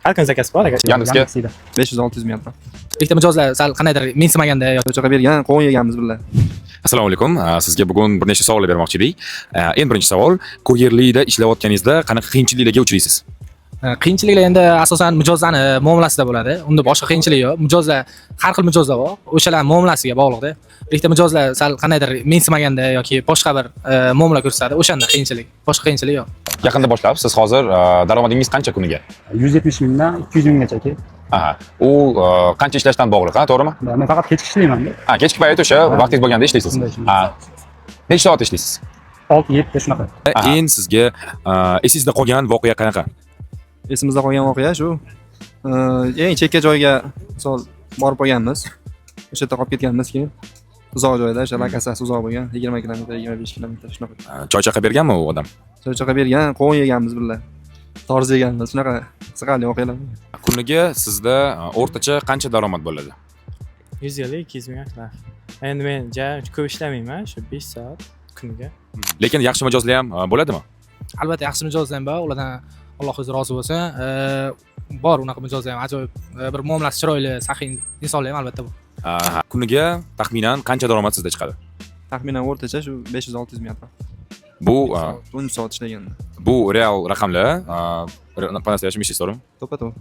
Har kun заказ bor, aka. Yandexga. Yandexda. 500-600 ming atrof. Ikkita mijozlar sal qandaydir mensimaganda yoki Choychaqa bergan, qovun yeganmiz birga. Assalomu alaykum. Sizga bugun bir nechta savollar bermoqchi edik. Eng birinchi savol: kuryerlikda ishlayotganingizda qanaqa qiyinchiliklarga uchraysiz? Qiyinchiliklar endi asosan mijozlarni muomalasida bo'ladi. Unda boshqa qiyinchilik yo'q. Mijozlar, har xil mijozlar bor. O'shalar muomalasiga bog'liqda. Ikkita mijozlar sal qandaydir mensimaganda yoki boshqa bir muomala ko'rsatadi. O'shanda qiyinchilik. Boshqa qiyinchilik yo'q. Yaqinda boshlab, siz hozir daromadingiz qancha kuniga? 170 mingdan 200 minggacha, aka. Aha. U qancha ishlashdan bog'liq, ha, to'g'rimi? Men faqat kechki ishlayman. Ha, kechki payt, o'sha vaqtingiz bo'lganda ishlaysiz. Shunday, shunday. Ha. Necha soat ishlaysiz? 6-7 shunaqa. Aha. Eng sizga esingizda qolgan voqea qanaqa? Esimizda qolgan voqea shu. Eng chekka joyga misol borib qolganmiz. O'sha yerda qolib ketganmiz keyin. Uzoq joyda, o'sha lokatsiyasi uzoq bo'lgan, 20 kilometr, 25 kilometr shunaqa. Choy chaqa berganmi u odam? Choychaqa bergan, qovun yeganmiz birga. Torz yeganmiz, shunaqa qiziqarli voqealar bo'lgan. Kuniga sizda o'rtacha qancha daromad bo'ladi? 150, 200 ming atrof. Endi men ja ko'p ishlamayman, shu 5 soat kuniga. Lekin yaxshi mijozlar ham bo'ladimi? Albatta, yaxshi mijozlar ham bor. Ulardan Alloh o'zi rozi bo'lsin. Bor unaqa mijozlar ham, ajoyib bir muomalasi chiroyli, saxiy insonlar ham albatta bor. Aha. Kuniga taxminan qancha daromad sizda chiqadi? Taxminan o'rtacha shu 500-600 ming atrof. Bu 10 soat ishlaganda. Bu real raqamlar, по-настоящему ishlaysiz, to'g'rimi? To'ppa-to'g'ri.